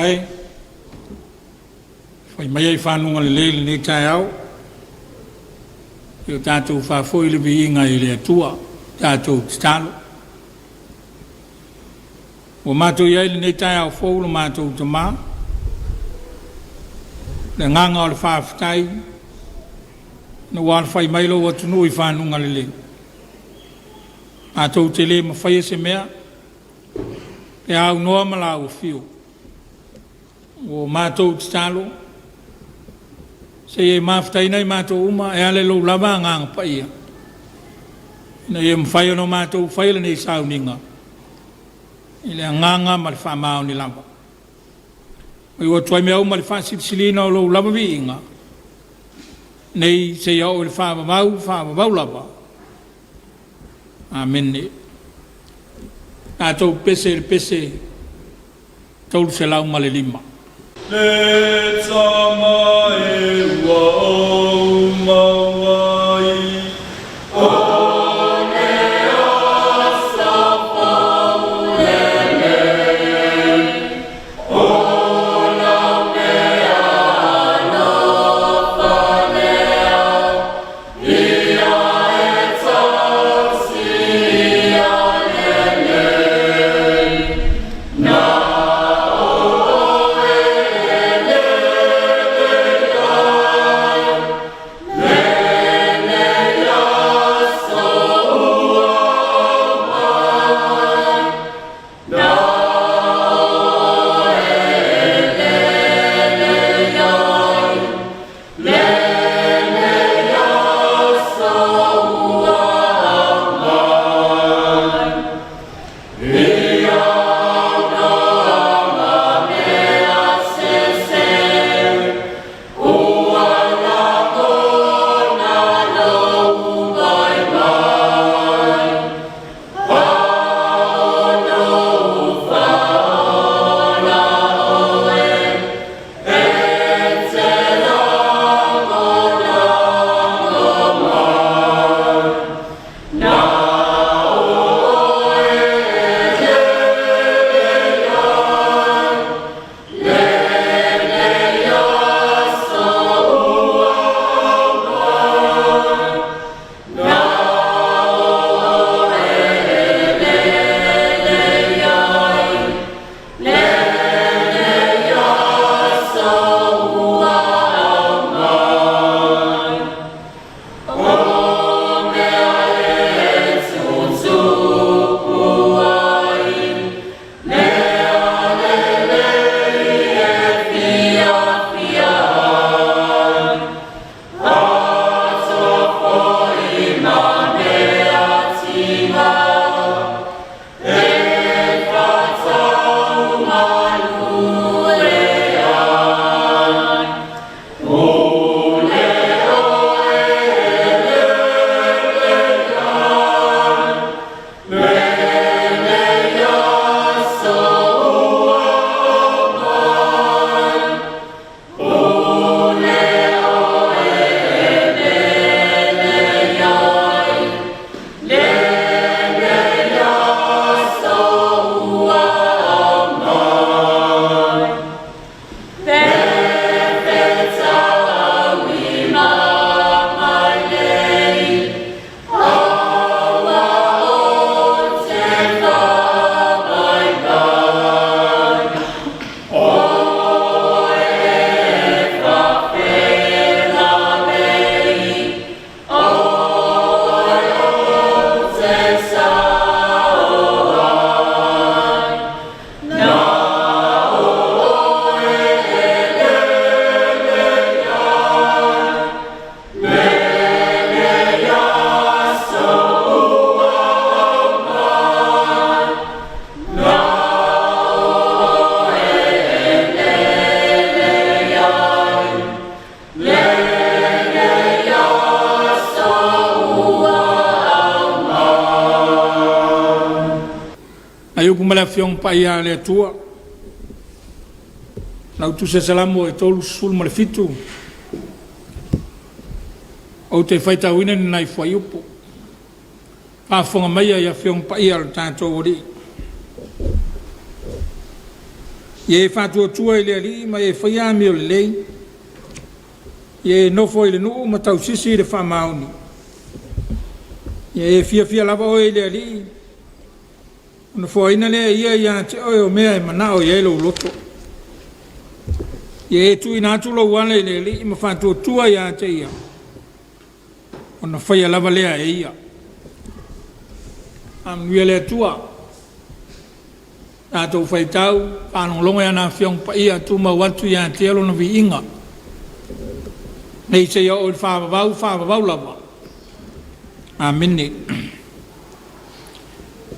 e, fai maia i fanuga lelei i lenei taeao, ia o tatou faafoi le viiga i le Atua. Tatou tatalo. Ua matou i ai i lenei taeao fou lo matou Tama, le agaga o le faafetai ina ua alafai mai lou atunuu i fanuga lelei. Matou te le mafaia se mea pe a aunoa ma lau afio. Ua matou tatalo, se i e mafutaina i matou uma e ala i lou lava Agaga Paia, ina ia mafai ona matou faia lenei sauniga i le agaga ma le faamaoni lava. Ma ua tuai mea uma le faasilisiliina o lou lava viiga, nei seia oo i le faavavau, faavavau lava. Amene. Tatou pese i le pese 305. Le tama e ua ou maua ai, o le aso fou lenei, o lau mea alofa lea, ia e tausi ia lelei, na oe e lelei ai, lenei aso ua aumai, na oe e lelei ai, lenei aso ua aumai. Ia aunoa ma mea sese, ua lagona lou vaivai, a o lou faaola oe, e te lagolago mai. Na oe e lelei ai, lenei aso ua aumai, na oe e lelei ai, lenei aso ua aumai. O mea e tutupu ai, mea lelei e fiafia ai, atoa foi ma mea tiga, e faataumalue ai. O le oe e lelei ai, lenei aso ua aumai. O le oe e lelei ai, lenei aso ua aumai. Pe fetaui ma mai nei, aua o te faavaivai. Oe e faafelamei, oe ou te sao ai. Na oe e lelei ai, lenei aso ua aumai. Na oe e lelei ai, lenei aso ua aumai. Nai upu ma le Afioga Paia a le Atua, lau Tusi Salamo e 37, ou te faitauina ni nai fuaiupu. Faafofoga maia i Afioga Paia a le tatou Alii. Ia e faatuatua i le Alii ma e faia amio lelei. Ia e nofo i le nuu ma tausisi i le faamaoni. Ia e fiafia lava oe i le Alii, ona foaina lea e ia ia te oe o mea e manao i ai lou loto. Ia e tuuina atu lou ala i le Alii ma faatuatua ia te ia, ona faia lava lea e ia. Faamanuia le Atua. Tatou faitau faalogologo i ana Afioga Paia, tumau atu ia te Ia Lona viiga, nei seia oo i le faavavau, faavavau lava. Amene.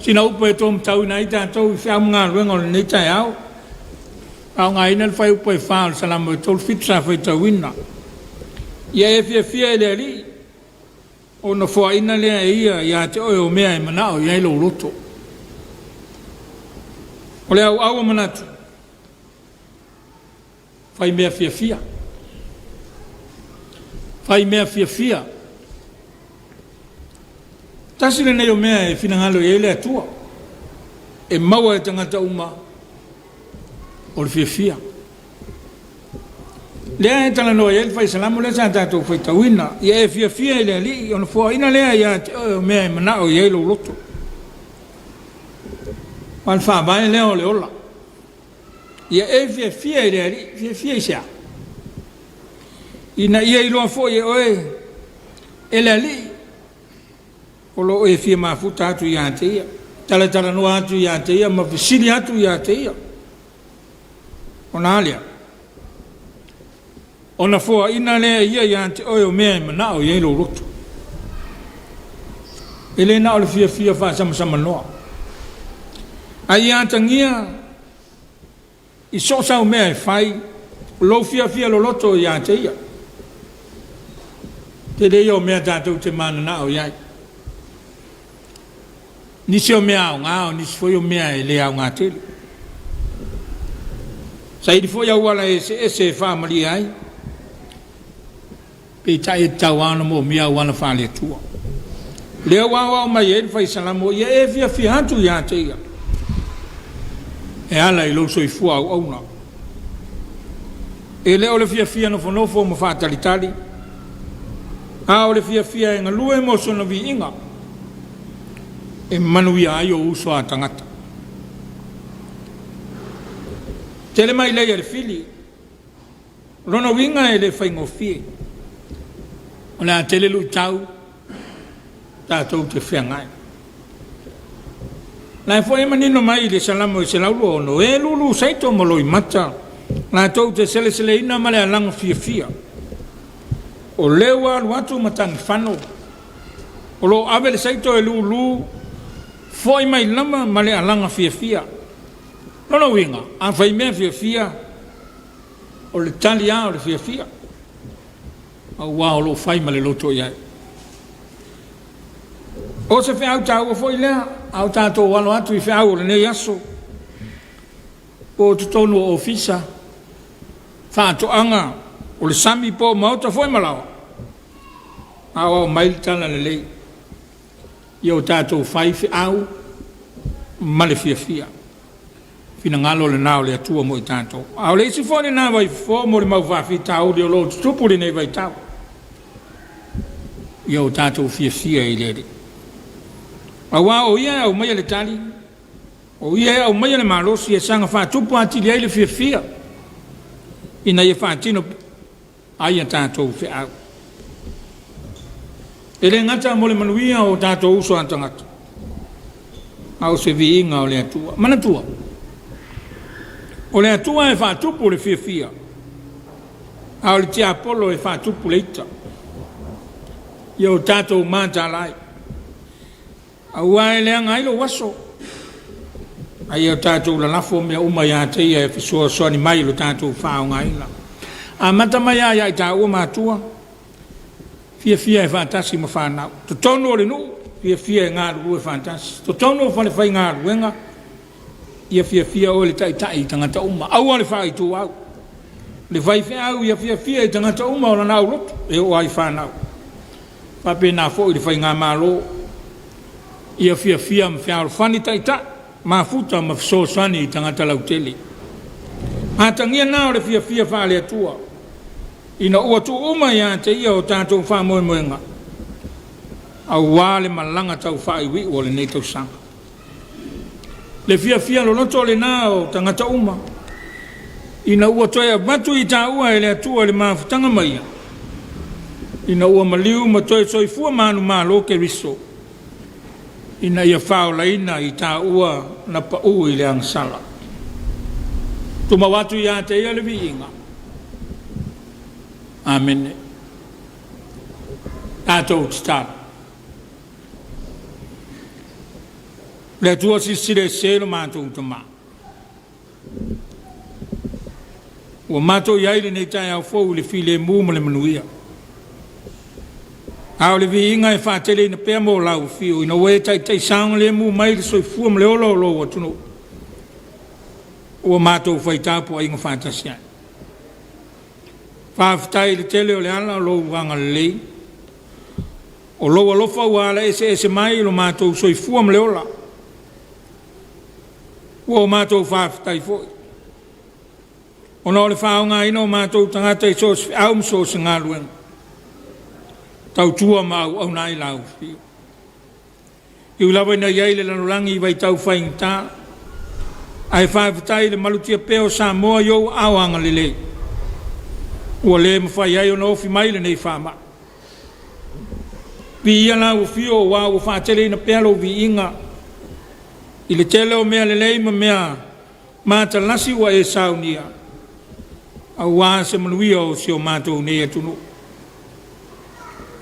Sina upu e taumatauina ai tatou i feau ma galuega o lenei taeao, faaaogaina le fuaiupu e 4 o le Salamo e 37 sa faitauina. Ia e fiafia i le Alii, ona foaina lea e ia ia te oe o mea e manao i ai lou loto. O le auau o manatu, fai mea fiafia. Fai mea fiafia. Tasi lenei o mea e finagalo i ai le Atua, e maua e tagata uma o le fiafia. Lea e talanoa i ai le faisalamo lea sa tatou faitauina, ia e fiafia i le Alii, ona foaina lea ia te oe o mea e manao i ai lou loto. O le faavae lea o le ola. Ia e fiafia i le Alii, fiafia i se a? Ina ia iloa foi e oe e le Alii o lo o e fia mafuta atu ia te ia, talatalanoa atu ia te ia ma fesili atu ia te ia. Ona a lea? Ona foaina lea e ia ia te oe o mea e manao i ai lou loto. E le na o le fiafia faasamasamanoa, a ia atagia i so o sau mea e fai, lou fiafia loloto ia te ia. Tele ia o mea tatou te mananao i ai. Nisi o mea aoga, o nisi foi o mea e le aoga tele. Saili foi auala eseese e faamalie ai, peitai e tatau lava ona moomia auala faale-Atua. Lea ua aoao mai ai le faisalamo, ia e fiafia atu ia te ia, e ala i lou soifua auauna. E le o le fiafia nofonofo ma faatalitali, a o le fiafia e galue mo sona viiga, e manuia ai ou uso a tagata. Tele mai lei a le fili, o lona uiga e le faigofie. O le a tele luitau tatou te feagai. La e foi e manino mai i le Salamo e 126, e lulu saito ma loimata, latou te seleseleina ma le alaga fiafia. O lea ua alu atu matagifano, o lo o ave le saito e lulu, foi mai lava ma le alaga fiafia. Lona uiga, a fai mea fiafia, o le tali lava o le fiafia, aua o lo o fai ma le loto i ai. O se feau taua foi lea, a o tatou alo atu i feau o lenei aso, po o totonu o ofisa, faatoaga, o le sami po o maota foi ma laoa, aoao mai le tala lelei, ia o tatou fai feau ma le fiafia. Finagalo lena o le Atua mo i tatou. A o le isi foi lena vaifofo mo le mau faafitauli o lo o tutupu lenei vaitau, ia o tatou fiafia i le Alii. Aua o Ia e aumaia le tali, o Ia e aumaia le malosi e saga faatupu atili ai le fiafia, ina ia faatino ai a tatou feau. E le gata mo le manuia o tatou uso a tagata, a o se viiga o le Atua. Manatua, o le Atua e faatupu le fiafia, a o le tiapolo e faatupu le ita. Ia o tatou mataala ai, aua e leaga ai lou aso, a ia tatou lalafo mea uma ia te ia e fesoasoani mai i lo tatou faaaogaina. Amata mai lava ia i taua matua, fiafia e faatasi ma fanau. Totonu o le nuu, fiafia e galulue faatasi. Totonu o falefaigaluega, ia fiafia oe le taitai i tagata uma. Aua le faaituau. Le faifeau, ia fiafia i tagata uma o lana aulotu, e oo lava i fanau. Faapena foi le faigamalo, ia fiafia ma fealofani taitai, mafuta ma fesoasoani i tagata lautele. Atagia na o le fiafia faale-Atua, ina ua tuu uma ia te Ia o tatou faamoemoega, aua le malaga tau faaiuiu o lenei tausaga. Le fiafia loloto lena o tagata uma, ina ua toe avatu i taua e le Atua i le mafutaga ma Ia, ina ua maliu ma toe soifua manumalo Keriso, ina ia faaolaina i taua na pau i le agasala. Tumau atu ia te Ia le viiga. Amene. Tatou tatalo. Le Atua silasila ese lo matou tamā. Ua matou i ai lenei taeao fou i le filemu ma le manuia. A o le viiga e faateleina pea mo lau afio ina ua e taitai saogalemu mai le soifua ma le ola o lou atunuu. Ua matou fai tapuaiga faatasi ai. Faafetai i le tele o le ala o lou agalelei. O lou alofa ua ala eseese mai i lo matou soifua ma le ola. Ua o matou faafetai foi, ona o le faaaogaina o matou tagata i so o se feau ma so o se galuega, tautua ma auauna ai lau afio. E ui lava ina i ai le lalolagi i vaitau faigata, ae faafetai i le malutia pea o Samoa i ou aao agalelei, ua le mafai ai ona ofi mai lenei faamai. Viia lau afio aua ua faateleina pea lou viiga i le tele o mea lelei ma mea matalasi ua e saunia, aua se manuia o si o matou nei atunuu.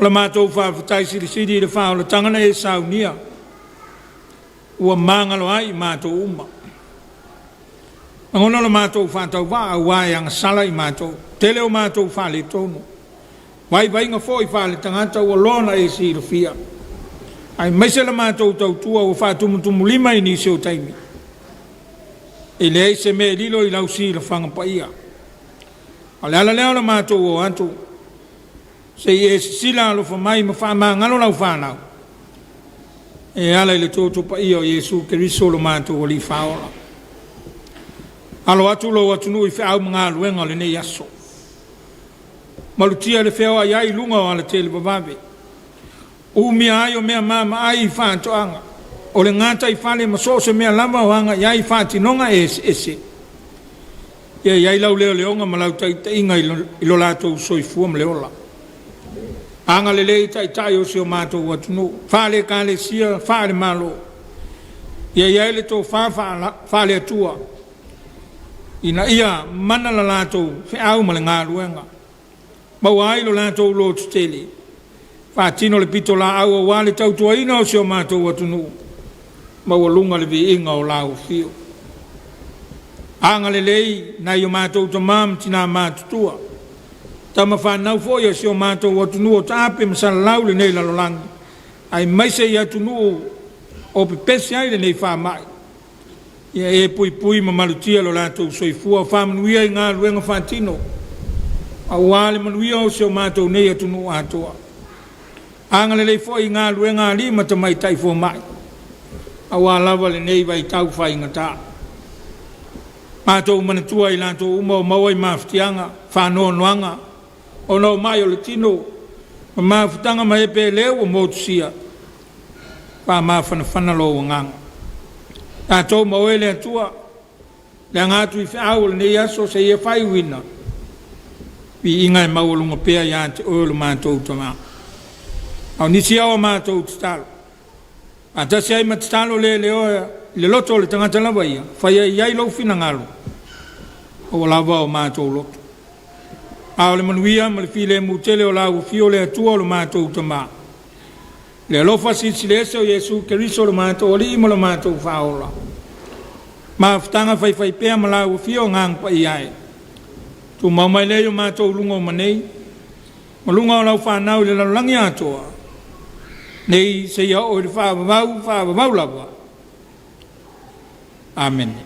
O la matou faafetai silisili i le faaolataga na e saunia, ua magalo ai i matou uma. Lagona lo matou faatauvaa aua e agasala i matou, tele o matou faaletonu, vaivaiga foi faaletagata ua loa ona e silafia, aemaise la matou tautua ua faatumutumulima i nisi o taimi. E leai se mea e lilo i lau silafaga paia. O le ala lea o le matou o atu, se i e sisila alofa mai ma faamagalo lau fanau, e ala i le toto paia o Iesu Keriso lo matou Alii Faaola. Alo atu lou atunuu i feau ma galuega o lenei aso. Malutia le feoai ai i luga o alatele vavave. Umia ai o mea maamaai i faatoaga, o le gataifale ma so o se mea lava o agai ai i faatinoga eseese. Ia i ai lau leoleoga ma lau taitaiga i lo latou soifua ma le ola. Agalelei i taitai o si o matou atunuu, faale-Ekalesia, faale-Malo. Ia i ai le tofa faale-Atua ina ia mana la latou feau ma le galuega, maua ai lo latou lototele, faatino le pitolaau aua le tautuaina o si o matou atunuu, maualuga le viiga o lau afio. Agalelei nai o matou tamā ma tinā matutua, tama fanau foi a si o matou atunuu o taape ma salalau lenei lalolagi, aemaise i atunuu o pepesi ai lenei faamai. Ia e puipui ma malutia lo latou soifua, faamanuia i galuega faatino, aua le manuia o si o matou nei atunuu atoa. Agalelei foi i galuega a alii ma tamaitai fomai, aua lava lenei vaitau faigata. Matou manatua i latou uma o maua i mafatiaga, faanoanoaga, ona o mai o le tino, ma mafutaga ma e pe leu ua motusia, faamafanafana lou agaga. Tatou ma oe le Atua, le aga atu i feau o lenei aso seia faaiuina, viiga e maualuga pea ia te oe o le matou Tama. A o nisi ao a matou tatalo, faatasi ai ma tatalo le leoa i le loto o le tagata lava ia, faia i ai lou finagalo, ua lava o matou loto. A o le manuia ma le filemu tele o lau afio le Atua o le matou Tama, le alofa silisili ese o Iesu Keriso lo matou Alii ma lo matou Faaola, mafutaga faifaipea ma lau afio Agaga Paia e, tumau mai lea i o matou luga o manei, ma luga o lau fanau i le lalolagi atoa, nei seia oo i le faavavau, faavavau lava. Amene.